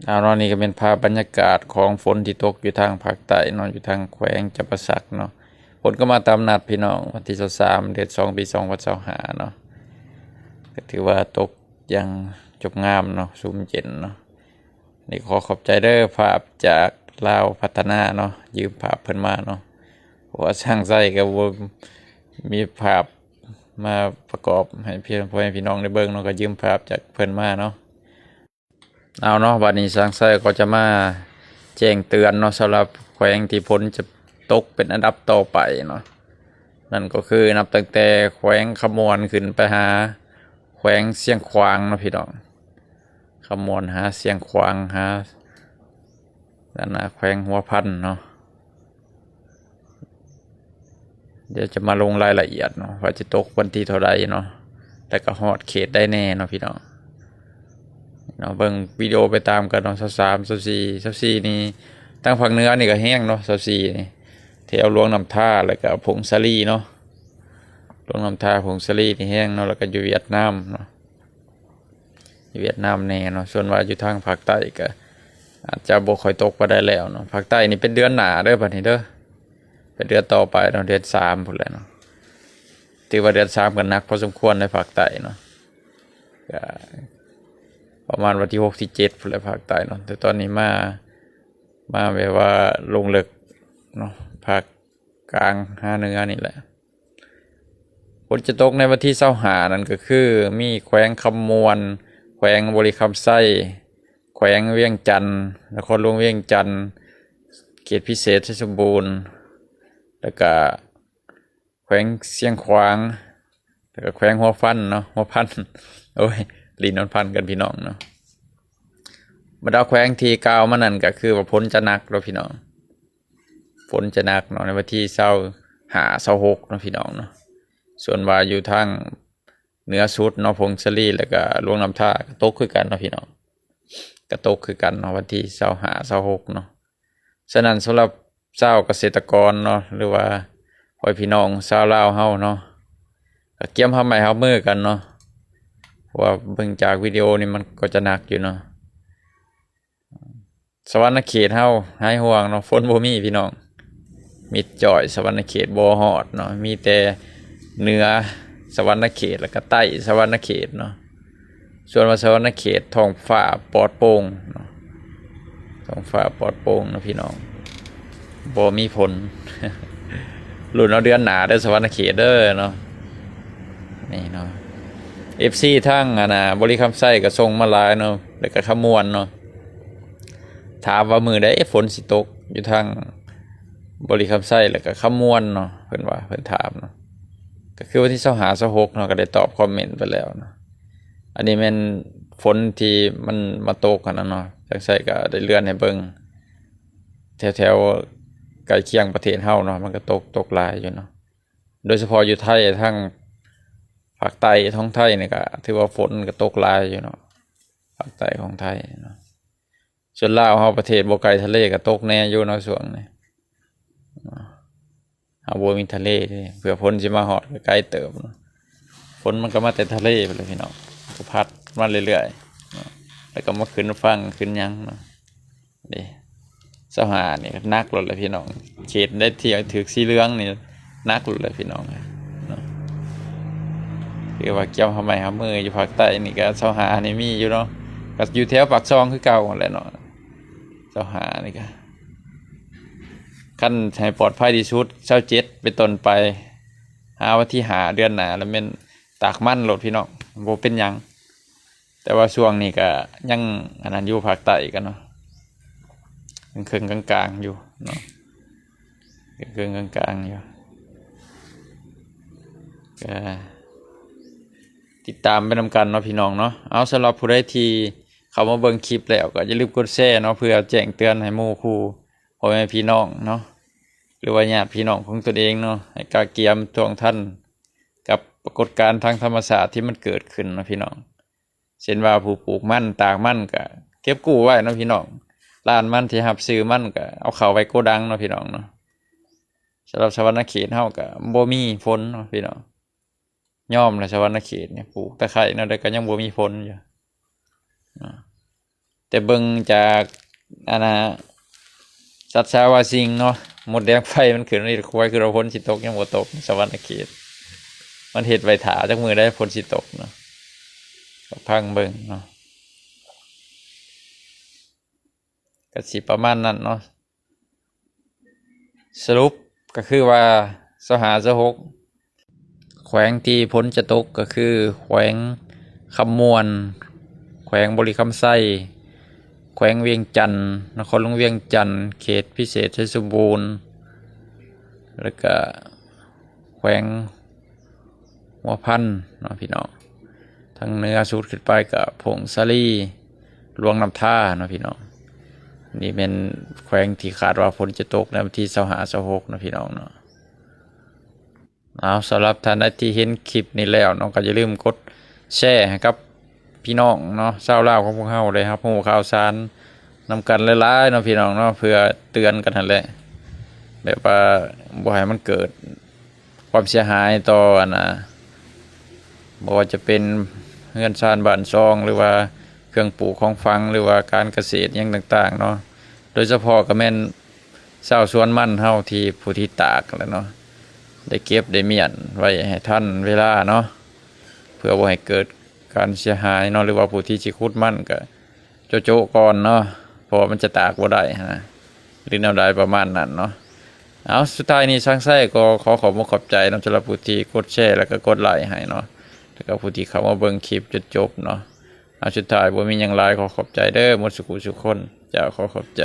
ເອົາເນາະ ນີ້ກໍເປັນພາບບັນຍາກາດຂອງຝົນທີ່ຕົກຢູ່ທາງພາກໃຕ້ເນາະ ຢູ່ທາງແຂວງຈຳປາສັກເນາະ. ຝົນກໍມາຕາມນັດພີ່ນ້ອງ ວັນທີຊາວສາມ ເດືອນສອງ ປີສອງພັນຊາວຫ້າເນາະ ກໍຖືວ່າຕົກຢ່າງຈົບງາມເນາະ ຊຸ່ມເຢັນເນາະ. ນີ້ຂໍຂອບໃຈເດີ ພາບຈາກລາວພັດທະນາເນາະ ຢືມພາບເພິ່ນມາເນາະ ເພາະວ່າຊ່າງໄຊກໍບໍ່ມີພາບມາປະກອບໃຫ້ພີ່ ພໍ່ແມ່ພີ່ນ້ອງໄດ້ເບິ່ງເນາະ ກໍຢືມພາບຈາກເພິ່ນມາເນາະ. ເອົາເນາະ ບັດນີ້ຊ່າງໄຊກໍຈະມາແຈ້ງເຕືອນເນາະ ສຳລັບແຂວງທີ່ຝົນຈະຕົກເປັນອັນດັບຕໍ່ໄປເນາະ ນັ້ນກໍຄືນັບຕັ້ງແຕ່ແຂວງຄຳມ່ວນຂຶ້ນໄປຫາແຂວງຊຽງຂວາງເນາະພີ່ນ້ອງ. ຄຳມ່ວນຫາຊຽງຂວາງ ຫາ ນັ້ນນະ ແຂວງຫົວພັນເນາະ. ດຽວຈະມາລົງລາຍລະອຽດເນາະ ວ່າຈະຕົກວັນທີເທົ່າໃດເນາະ ແລ້ວກໍຮອດເຂດໃດແດ່ເນາະພີ່ນ້ອງເນາະ. ເບິ່ງວິດີໂອໄປຕາມກັນເນາະ ຊາວສາມ ຊາວສີ່ ຊາວສີ່ນີ້ ທາງພາກເໜືອນີ້ກໍແຮງເນາະ ຊາວສີ່ນີ້ ແຖວຫຼວງນ້ຳທາ ແລ້ວກໍຜົ້ງສາລີເນາະ ຫຼວງນ້ຳທາ ຜົ້ງສາລີນີ້ແຮງເນາະ ແລ້ວກໍຢູ່ຫວຽດນາມເນາະ ຫວຽດນາມແດ່ເນາະ. ສ່ວນວ່າຢູ່ທາງພາກໃຕ້ກໍອາດຈະບໍ່ຄ່ອຍຕົກປານໃດແລ້ວເນາະ ພາກໃຕ້ນີ້ເປັນເດືອນໜ້າເດີ ບັດນີ້ເດີ ເປັນເດືອນຕໍ່ໄປເນາະ ເດືອນສາມພຸ້ນແຫຼະເນາະ. ຖືວ່າເດືອນສາມກໍໜັກພໍສົມຄວນໃນພາກໃຕ້ເນາະ ກໍປະມານວັນທີຫົກ ທີເຈັດພຸ້ນແຫຼະ ພາກໃຕ້ເນາະ ແຕ່ຕອນນີ້ມາ ມາແບບວ່າລົງເລິກເນາະ ພາກກາງຫາເໜືອນີ້ແຫຼະ. ຝົນຈະຕົກໃນວັນທີຊາວຫ້ານັ້ນກໍຄື ມີແຂວງຄຳມ່ວນ, ແຂວງບໍລິຄຳໄຊ, ແຂວງວຽງຈັນ, ນະຄອນຫຼວງວຽງຈັນ, ເຂດພິເສດໄຊສົມບູນ ແລ້ວກະແຂວງຊຽງຂວາງ ແລ້ວກະແຂວງຫົວພັນເນາະ ຫົວພັນ ໂອ້ຍ ລີ້ນມັນພັນກັນພີ່ນ້ອງເນາະ. ບັນດາແຂວງທີ່ກ່າວມານັ້ນກໍຄືວ່າຝົນຈະໜັກເນາະພີ່ນ້ອງ ຝົນຈະໜັກເນາະ ໃນວັນທີຊາວຫ້າ ຊາວຫົກເນາະພີ່ນ້ອງເນາະ. ສ່ວນວ່າຢູ່ທາງເໜືອສຸດເນາະ ຜົ້ງສາລີ ແລ້ວກະຫຼວງນ້ຳທາ ກໍຕົກຄືກັນເນາະພີ່ນ້ອງ ກໍຕົກຄືກັນເນາະ ວັນທີຊາວຫ້າ ຊາວຫົກເນາະ. ສະນັ້ນ ສຳລັບຊາວກະເສດຕະກອນເນາະ ຫຼືວ່າພໍ່ແມ່ພີ່ນ້ອງຊາວລາວເຮົາເນາະ ກໍກຽມຮັບໄມ້ຮັບມືກັນເນາະ ເພາະວ່າເບິ່ງຈາກວິດີໂອນີ້ມັນກໍຈະໜັກຢູ່ເນາະ. ສະຫວັນນະເຂດເຮົາຫາຍຫ່ວງເນາະ ຝົນບໍ່ມີພີ່ນ້ອງ ມິດຈ້ອຍ ສະຫວັນນະເຂດບໍ່ຮອດເນາະ ມີແຕ່ເໜືອສະຫວັນນະເຂດ ແລ້ວກະໃຕ້ສະຫວັນນະເຂດເນາະ. ສ່ວນວ່າສະຫວັນນະເຂດທ້ອງຟ້າປອດໂປ່ງເນາະ ທ້ອງຟ້າປອດໂປ່ງເນາະພີ່ນ້ອງ ບໍ່ມີຝົນ ລຸ້ນເອົາເດືອນໜ້າເດີ ສະຫວັນນະເຂດເດີເນາະ. ນີ້ເນາະ ເອັຟຊີ ທາງອັນນ່າ ບໍລິຄຳໄຊກໍສົ່ງມາຫຼາຍເນາະ ແລ້ວກໍຄຳມ່ວນເນາະ ຖາມວ່າມື້ໃດຝົນຊິຕົກຢູ່ທາງບໍລິຄຳໄຊ ແລ້ວກໍຄຳມ່ວນເນາະ ເພິ່ນວ່າ ເພິ່ນຖາມເນາະ ກໍຄືວັນທີຊາວຫ້າ ຊາວຫົກເນາະ ກໍໄດ້ຕອບຄອມເມັນໄປແລ້ວເນາະ. ອັນນີ້ແມ່ນຝົນທີ່ມັນມາຕົກຫັ້ນນະເນາະ ທາງໄຊກໍໄດ້ເລື່ອນໃຫ້ເບິ່ງ ແຖວໆໃກ້ຄຽງປະເທດເຮົາເນາະ ມັນກໍຕົກ ຕົກຫຼາຍຢູ່ເນາະ ໂດຍສະເພາະຢູ່ໄທ ທາງພາກໃຕ້ຂອງໄທນີ້ກໍຖືວ່າຝົນກໍຕົກຫຼາຍຢູ່ເນາະ ພາກໃຕ້ຂອງໄທເນາະ. ສ່ວນລາວເຮົາປະເທດບໍ່ໄກທະເລກໍຕົກແດ່ຢູ່ເນາະ ຊ່ວງນີ້ເນາະ ເຮົາບໍ່ມີທະເລເດ້ ເພື່ອຝົນຊິມາຮອດກໍໄກເຕີບເນາະ. ຝົນມັນກໍມາແຕ່ທະເລພຸ້ນແຫຼະພີ່ນ້ອງ ກໍພັດມາເລື້ອຍໆເນາະ ແລ້ວກໍມາຂຶ້ນຝັ່ງຂຶ້ນຫຍັງເນາະ. ເດ້ ຊາວຫ້ານີ້ໜັກໂລດແຫຼະພີ່ນ້ອງ ເຂດໃດທີ່ຖືກສີເຫຼືອງນີ້ໜັກໂລດແຫຼະພີ່ນ້ອງເນາະ. ຄືວ່າກຽມຮັບໄມ້ຮັບມືຢູ່ພາກໃຕ້ນີ້ກໍ ຊາວຫ້ານີ້ມີຢູ່ເນາະ ກໍຢູ່ແຖວປາກຊ່ອງຄືເກົ່າຫັ້ນແຫຼະເນາະ. ຊາວຫ້ານີ້ກໍ ຄັນໃຫ້ປອດໄພທີ່ສຸດ ຊາວເຈັດເປັນຕົ້ນໄປ ຫາວັນທີຫ້າເດືອນໜ້າ ແລ້ວແມ່ນຕາກມັນໂລດພີ່ນ້ອງ ບໍ່ເປັນຫຍັງ. ແຕ່ວ່າຊ່ວງນີ້ກໍຍັງອັນນັ້ນຢູ່ ພາກໃຕ້ກໍເນາະ ເຄິ່ງໆກາງໆຢູ່ເນາະ ເຄິ່ງໆກາງໆຢູ່ ກໍຕິດຕາມໄປນຳກັນເນາະພີ່ນ້ອງເນາະ. ເອົາ ສຳລັບຜູ້ໃດທີ່ເຂົ້າມາເບິ່ງຄລິບແລ້ວ ກໍຢ່າລືມກົດແຊເນາະ ເພື່ອແຈ້ງເຕືອນໃຫ້ໝູ່ຄູ່ ພໍ່ແມ່ພີ່ນ້ອງເນາະ ຫຼືວ່າຍາດພີ່ນ້ອງຂອງຕົນເອງເນາະ ໃຫ້ກະກຽມທ່ວງທັນກັບປາກົດການທາງທຳມະຊາດທີ່ມັນເກີດຂຶ້ນເນາະພີ່ນ້ອງ. ເຊັ່ນວ່າຜູ້ປູກມັນ ຕາກມັນ ກະເກັບກູ້ໄວ້ເນາະພີ່ນ້ອງ ຮ້ານມັນທີ່ຮັບຊື້ມັນ ກະເອົາເຂົ້າໄວ້ໂກດັງເນາະພີ່ນ້ອງເນາະ. ສຳລັບສະຫວັນນະເຂດເຮົາກະບໍ່ມີຝົນເນາະພີ່ນ້ອງ ຍອມແຫຼະ ສະຫວັນນະເຂດນີ້ ປູກຕະໄຄແນວໃດກໍຍັງບໍ່ມີຜົນຢູ່ເນາະ. ແຕ່ເບິ່ງຈາກ ອັນນ່າ ສັດຊາວາສິ່ງເນາະ ມົດແດງໄຟມັນຂຶ້ນມານີ້ ຄວາຍຄືວ່າຝົນຊິຕົກ ຍັງບໍ່ຕົກ ສະຫວັນນະເຂດ ມັນເຮັດໄວ້ຖ້າຈັກມື້ໃດຝົນຊິຕົກເນາະ ກໍຟັງເບິ່ງເນາະ ກໍຊິປະມານນັ້ນເນາະ. ສະຫຼຸບກໍຄືວ່າ ຊາວຫ້າ ຊາວຫົກ ແຂວງທີ່ຝົນຈະຕົກກໍຄື ແຂວງຄຳມ່ວນ, ແຂວງບໍລິຄຳໄຊ, ແຂວງວຽງຈັນ, ນະຄອນຫຼວງວຽງຈັນ, ເຂດພິເສດໄຊສົມບູນ ແລ້ວກະແຂວງຫົວພັນເນາະພີ່ນ້ອງ. ທາງເໜືອສຸດຂຶ້ນໄປກະຜົ້ງສາລີ, ຫຼວງນ້ຳທາເນາະພີ່ນ້ອງ. ນີ້ແມ່ນແຂວງທີ່ຄາດວ່າຝົນຈະຕົກໃນວັນທີຊາວຫ້າ ຊາວຫົກເນາະພີ່ນ້ອງເນາະ. ເອົາ ສຳລັບທ່ານໃດທີ່ເຫັນຄລິບນີ້ແລ້ວເນາະ ກໍຢ່າລືມກົດແຊໃຫ້ກັບພີ່ນ້ອງເນາະ ຊາວລາວຂອງພວກເຮົາໄດ້ຮັບຮູ້ຂ່າວສານນຳກັນຫຼາຍໆເນາະພີ່ນ້ອງເນາະ ເພື່ອເຕືອນກັນຫັ້ນແຫຼະ ແບບວ່າບໍ່ໃຫ້ມັນເກີດຄວາມເສຍຫາຍຕໍ່ ອັນນ່າ ບໍ່ວ່າຈະເປັນເຮືອນຊານບ້ານຊ່ອງ ຫຼືວ່າເຄື່ອງປູກຂອງຝັງ ຫຼືວ່າການກະເສດຫຍັງຕ່າງໆເນາະ. ໂດຍສະເພາະກໍແມ່ນຊາວສວນມັນເຮົາທີ່ ຜູ້ທີ່ຕາກຫັ້ນແຫຼະເນາະ ໄດ້ເກັບໄດ້ມ້ຽນໄວ້ໃຫ້ທັນເວລາເນາະ ເພື່ອບໍ່ໃຫ້ເກີດການເສຍຫາຍເນາະ ຫຼືວ່າຜູ້ທີ່ຊິຂຸດມັນກໍໂຈະໆກ່ອນເນາະ ເພາະວ່າມັນຈະຕາກບໍ່ໄດ້ຫັ້ນນະ ຫຼືແນວໃດປະມານນັ້ນເນາະ. ເອົາ ສຸດທ້າຍນີ້ຊ່າງໄຊກໍຂໍຂອບອົກຂອບໃຈເນາະ ສຳລັບຜູ້ທີ່ກົດແຊ ແລ້ວກໍກົດໄລໃຫ້ເນາະ ແລ້ວກໍຜູ້ທີ່ເຂົ້າມາເບິ່ງຄລິບຈົນຈົບເນາະ. ເອົາ ສຸດທ້າຍບໍ່ມີຫຍັງຫຼາຍ ຂໍຂອບໃຈເດີໝົດສຸຜູ້ສຸຄົນ ເຈົ້າ ຂໍຂອບໃຈ.